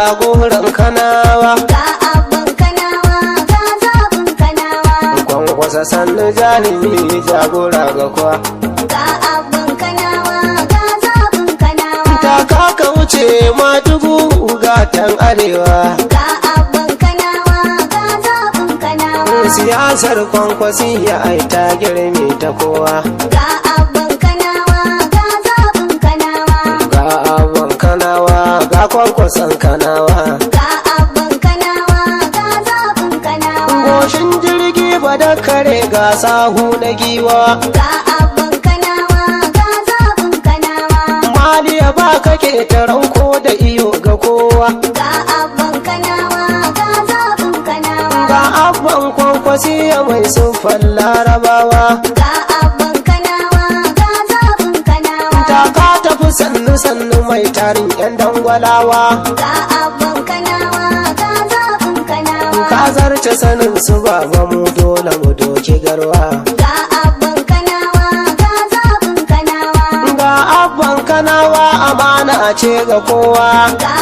Jagoran Kanawa. Ga Abban Kanawa, ga zaɓin Kanawa. Kwankwasa, sannu jarumi, jagora ga kwa. Ga Abban Kanawa, ga zaɓin Kanawa. Taka ka wuce, madugu gatan arewa. Ga Abban Kanawa, ga zaɓin Kanawa. Siyasar Kwankwasi ya aita girme ta kowa. Ga Abban Kanawa, ga zaɓin Kanawa. Ga Abban Kanawa, ga Kwankwason Kanawa. Ga Abban Kanawa, ga zaɓin Kanawa. Goshin jirgi ba da kare, ga sahu na giwa. Ga Abban Kanawa, ga zaɓin Kanawa. Maliya ba kake taranko da iyo ga kowa. Ga Abban Kanawa, ga zaɓin Kanawa. Ga Abban Kwankwasi mai siffan Larabawa. Ga Abban Kanawa, ga zaɓin Kanawa. Taka tafi sannu sannu, mai tarin yan dangwalawa. Ga Abban Kanawa, ga zaɓin Kanawa. Ka zarce sanin su baba, mu dole mu doki garwa. Ga Abban Kanawa, ga zaɓin Kanawa. Ga Abban Kanawa, amana ce ga kowa. Ga